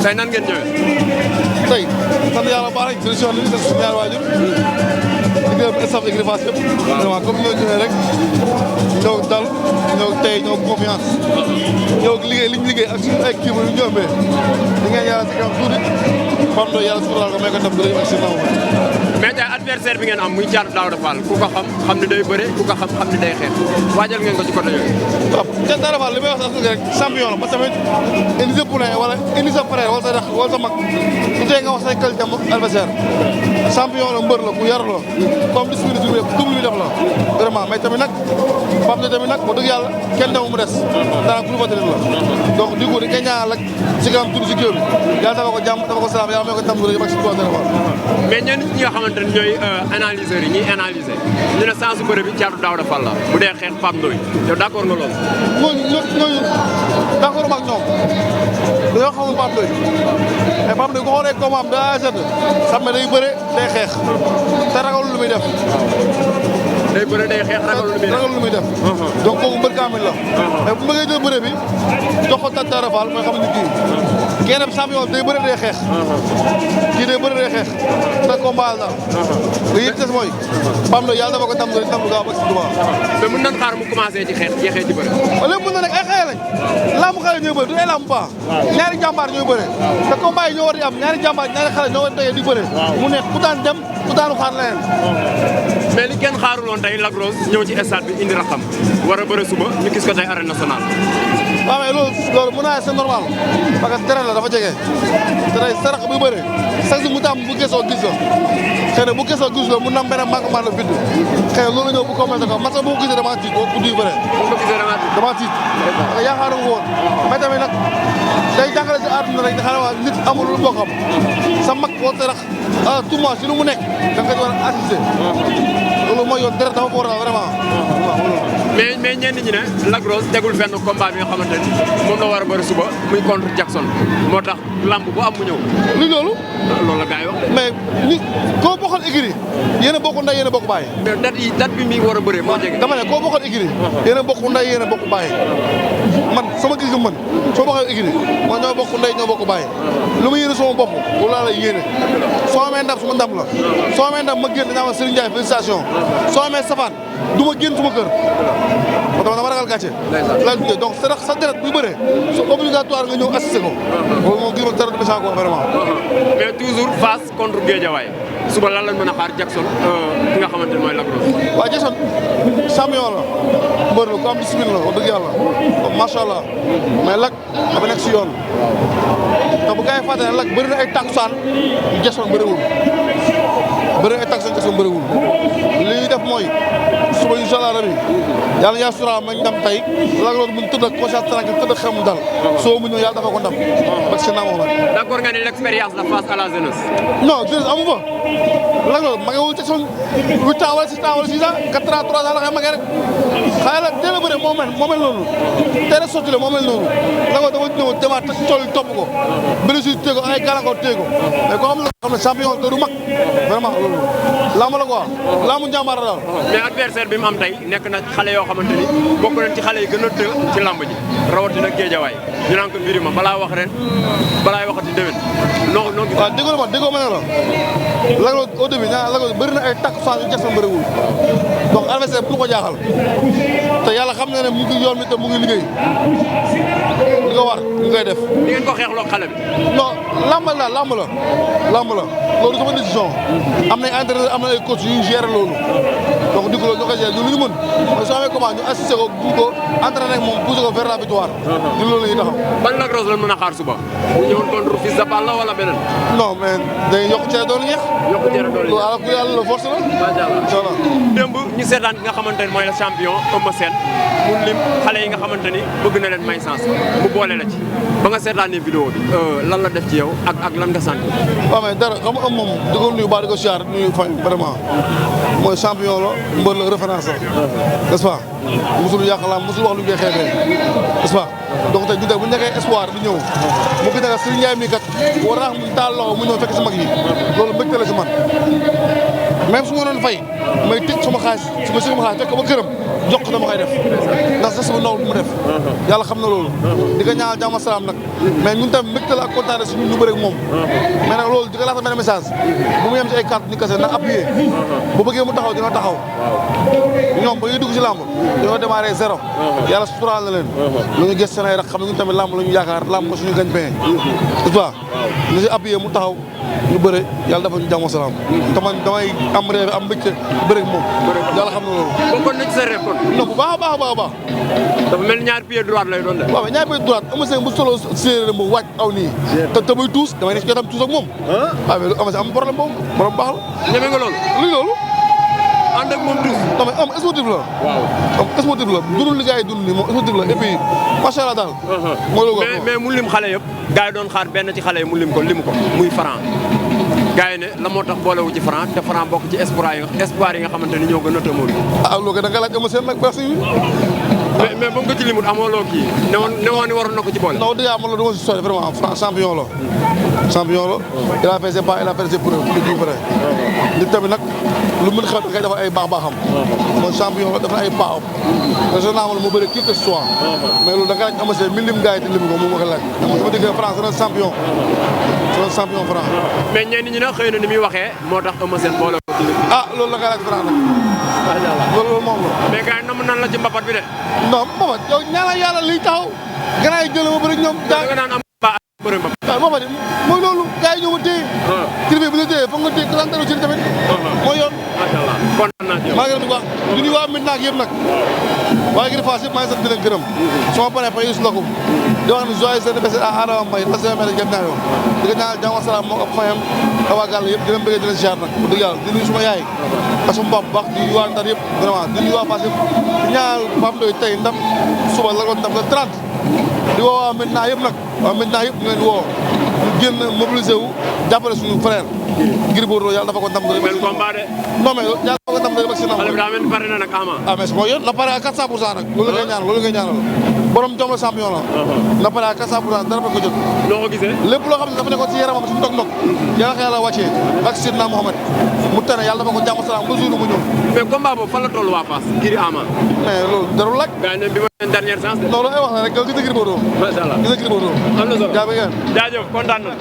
tey nan ngeen ñëwee. tey sant yàlla baax rek solution li ñu def suñu ñaari waajur di gërëm staff écurie Fass yëpp vraiment comme ñoo ñëwee rek ñëw dal ñëw tey ñëw confiance ñëw liggéey li ñu liggéey ak suñu ay kii ba ñu ñëwee di ngeen yàlla si kanam tuuti Pape Ndoye yàlla suturaal ko may ko ndam du rëy ak si naw mais tey adversaire bi ngeen am muy Thiatou Daouda Fall ku ko xam ne day bëre ku ko xam ne day xeex waajal ngeen ko ci côté yooyu. waaw Thiatou Daouda Fall li may wax sax rek champion la parce que tamit indi sa poulain wala indi sa frère wala sa rax wala sa mag su tee nga wax say qualité adversaire champion la mbër la ku yar la comme discipline bi double bi def la vraiment mais tamit nag Pape Ndoye tamit nag wax dëgg yàlla kenn demul mu des daanaka ku ñu fàttali la donc di ko di koy ñaanal ak si kanam tuuti si kii bi yàlla dafa ko jàmm dafa ko salaam yàlla may ko tam ak si Thiatou Daouda Fall. mais ñenn ñi nga xamante ne ñooy analyseurs yi ñuy analyser ñu ne sens bëre bi Thiatou Daouda Fall la bu dee xeex Pape Ndoye yow d' accord nga loolu. ñooñu d' accord ak ñoom dañoo xamul Pape Ndoye mais Pape Ndoye ku xoolee combat am daa set xam ne day bëre day xeex te ragalul lu muy def. day bëre day xeex ragalul lu muy def donc kooku mbër kaamil la. mais bu bëggee jël bëre bi jox ko Thiatou Daouda Fall mooy xam ne kii kenn dem champion day bëre day xeex. kii day bëre day xeex te combat la. li yëpp des mooy Pape Ndoye yàlla dafa ko tam lu gaaw ba si Touba. mais mën nañ xaar mu commencé ci xeex jeexee ci bëre. lépp mën na nekk ay xale lañ. lamb xale ñooy bëre du ay lamb baax. ñaari jàmbaar ñooy bëre. te combat yi ñoo war di am ñaari jàmbaar ñaari xale ñoo war di di bëre. mu neex ku daan dem ku daanu xaar leneen. mais li kenn xaaruloon tey Lac Rose ñëw ci stade bi indi raxam war a bëre suba ñu gis ko tey arène nationale. waaw mais loolu mën naa c'est normal parce que terrain la dafa jege te tey sarax bu bëre chaque jour mu taam bu gëstoo gis la xëy na bu gëstoo gis la mun na am benn manquement la bind xëy na loolu ñëw bu commencé ko parce que boo ko gisee dama tiit boo duy bëre dama tiit parce que yaakaaru ko woon mais tamit nag day jàngale si àdduna rek xam ne nit amul lu bokkam sa mag boo sarax à tout moment si lu mu nekk da nga ko war a assister loolu mooy yoon deret dafa ko war a vraiment mais ñenn ñi ne Lac Rose tegul fenn combat bi nga xamante ni moom la war a bëri suba muy contre Jackson moo tax lamb bu am mu ñëw. li loolu. loolu la gars yi wax de. mais ni koo bokkal écurie yéen a bokk ndey yéen a bokk baay. mais date bi mi war a bëree moo jege. dama ne koo bokkal écurie yéen a bokk ndey yéen a bokk baay man sama gis nga man soo bokkal écurie man ñoo bokk ndey ñoo bokk baay lu ma yéene sama bopp lu laa lay yéene soo amee ndam suma ndam la soo amee ndam ma génn dañaa ma Serigne Ndiaye félicitation soo amee safaan du ma génn suma kër moo tax dama ragal gàcce la donc sa deret buy bëree c'est obligatoire nga ñëw assister ko loolu moom gis ma dara du méchant quoi vraiment mais toujours Fass contre Guédiawaye suba lan lañ mën a xaar Jackson ki nga xamante ne mooy Lac Rose. waaw Jackson champion la mbër la ku am discipline la wax dëgg yàlla macha allah mais Lac dafa nekk si yoon te bu gars yi fàtte ne Lac bëri na ay takkusaan Jackson bëriwul bëri na ay takkusaan Jackson bëriwul li ñuy def mooy suba incha allah rabi yàlla yaa sura ma ndam tey Lac Rose mu tëdd ak conscience tranquille tëdd ak xel mu dal soo mu ñëw yàlla dafa ko ndam parce que naa moom nag. d'accord nga ni l'expérience la face à la jeunesse. non jeunesse amu fa Lac Rose ma ngi wul Jackson 8 ans wala 6 ans wala 6 ans 4 ans 3 ans la koy magee rek xëy na teel a bëre moo mel noonu teel a sotti la moo mel noonu Lac Rose dafa ñëw demaat tool yi topp ko blessure téye ko ay gàllankoor téye ko mais koo xam ne champion te du mag vraiment loolu lamb la quoi lamb njàmbaar la daal. mais adversaire bi mu am tey nekk na xale yoo xamante ni bokk nañ ci xale yi gën a të ci lamb ji rawatina Guédiawaye ñu naan ko mbiri ma balaa wax ren balaa waxati déwén non non. waaw déggoo ma ne la Lac Rose au début ñaa Lac Rose bëri na ay takkusaan yu Jackson bëriwul donc adversaire bu ko jaaxal te yàlla xam na ne mu ngi yoon mi te mu ngi liggéey li ko war ñu koy def. di ngeen ko xeexloo xale bi. non lamb la loolu sama décision am nañ entraîneur am na ay coach yu gérer loolu donc di ko loolu ñoo koy gérer ñu lu ñu mën mooy soo amee comment ñu assisté ko bu ko entraîné ak moom poussé ko vers la victoire ñu loolu la ñuy taxaw. ban Lac Rose la mën a xaar suba bu ñëwoon contre Fils de Balla wala beneen. non mais day yokk cere doon ñeex. yokk cere doon ñeex loolu ala ku yàlla la force la. macha allah incha allah. démb ñu seetaan ki nga xamante ne mooy le champion Eumeu Sène mu lim xale yi nga xamante ni bëgg na leen may sens mu boole la ci ba nga seetaanee vidéo bi lan la def ci yow ak lan nga sant. waaw mais dara xam nga moom di ko nuyu baax di ko siyaar nuyu fay vraiment mooy champion la mbër la référence la n'est-ce pas musul yàqalaam musul wax lu ñu koy xeebee n'est-ce pas donc tey ñu tey bu ñu nekkee espoir di ñëw mu gis ne Serigne Ndiaye mii kat war naa xam taal loxo mu ñëw fekk si mag yi loolu mbégte la si man même su ma doon fay may tëj sama xaalis fekk ba këram jox ko dama koy def ndax sa sama nawul bu mu def yàlla xam na loolu di ko ñaanal jàmm salaam nag mais ñun tamit mbégte la ak kontaan si ñun ñu bëre ak moom mais nag loolu di ko laata benn message bu mu yem si ay carte ni kase na appuyé bu bëggee mu taxaw dina taxaw ñoom ba ñuy dugg si làmb dañoo démarré zéro yàlla suturaal na leen lu ñu gës seen ay rak xam ne ñun tamit làmb la ñu yaakaar làmb suñu gañ pain c'est ça na si appuyé mu taxaw ñu bëre yàlla dafa ñu jàmm salaam te man damay am rêve am mbégte bëre ak moom yàlla xam na loolu bokkoon na ci sa rêve kon non bu baax a baax a baax a baax dafa mel ni ñaari pied droite lay doon de waaw mais ñaari pied droite Eumeu Sène bu solo séeréer mu wàcc aw nii te muy tuus damay nekk ci wetam tuus ak moom waaw mais Eumeu Sène am problème boobu borom baax la ñeme nga loolu luy loolu ànd ak moom tuus non mais am sportif la am sportif la dundul li gars yi dund nii moom sportif la et puis macha allah daal mooy loolu mais mu lim xale yëpp gars yi doon xaar benn ci xale yi mu lim ko muy Franc gars yi ne la moo tax boolewu ci Franc te Franc bokk ci espoir yi nga xamante ni ñoo gën a tëmoon ah loolu da nga laaj Eumeu Sène nag merci mais ba mu ko ci limut amoo loo kii ne woon ni waroon na ko ci boole non dëgg yàlla man la dama si sori vraiment Franc champion la il a fait ses pas il a fait ses preuves c'est vrai nit tamit nag lu mën xew da ngay defal ay baax-baaxam mooy champion la dafa ay paam raisonnable mu bëri qui que ce soit mais loolu da nga laaj Eumeu Sène mi lim gars yi te lim ko moom ma ko laaj sama digg France c'est un champion Franc mais ñenn ñi nag xëy na ni muy waxee moo tax Eumeu Sène boole ko ci ah loolu la nga laaj Franc nag loolu moom la mais gars yi nam nan la ci mbapat bi de non mbapat yow ñaanal yàlla liy taxaw gannaaw yi jël ma bëri ñoom da nga naan am ba bëri mbapat waaw mbapat mooy loolu gars yi ñoo ma téye kilifa bu la téye foog nga téye kalantaru ci tamit mooy yoon macha allah kontaan naa ci yow maa ngi leen di wax di nuyu waa Médina ak yëpp nag waaye ngir Fass yëpp maa ngi sant di leen gërëm su ma paree Payus Lokum di wax ni joyeux anniversaire à Adama Mbaye la semaine mel jëm naa yow di ko ñaanal jàmm salaam moo ak fayam ak waa gàll yëpp di leen bëggee di leen ziar nag bu dëgg yàlla di nuyu suma yaay ak suma papa bu baax di waa Ndar yëpp vraiment di nuyu waa Fass yëpp di ñaanal Pape Ndoye tey ndam suba la ko ndam le 30 di woo waa Médina yëpp nag waa Médina yëpp ñu leen di woo ñu génn mobilisé wu jàppale suñu frère Gris Bordeaux yàlla dafa ko ndam mel combat de non mais yàlla dafa ko ndam rek si ndam xale bi daa mel ni pare na nag Ama ah mais mooy yoon la pare à 400% nag loolu la koy ñaanal borom jom la champion la la pare à 400% dara ba ko jot noo ko gisee lépp loo xam ne dafa nekkoon ci yaramam suñu ndog-ndog yàlla ko yàlla wàccee ak Sidna Mohamed mu tane yàlla dafa ko jàmm salaam ba jour mu ñëw mais combat boobu fan la toll waa Fass Gris Ama mais loolu darul laaj gars yi ne bi ma leen dernière chance de loolu ay wax la rek yow gis nga Gris Bordeaux macha allah gis nga Gris Bordeaux am na solo jaajëf kontaan na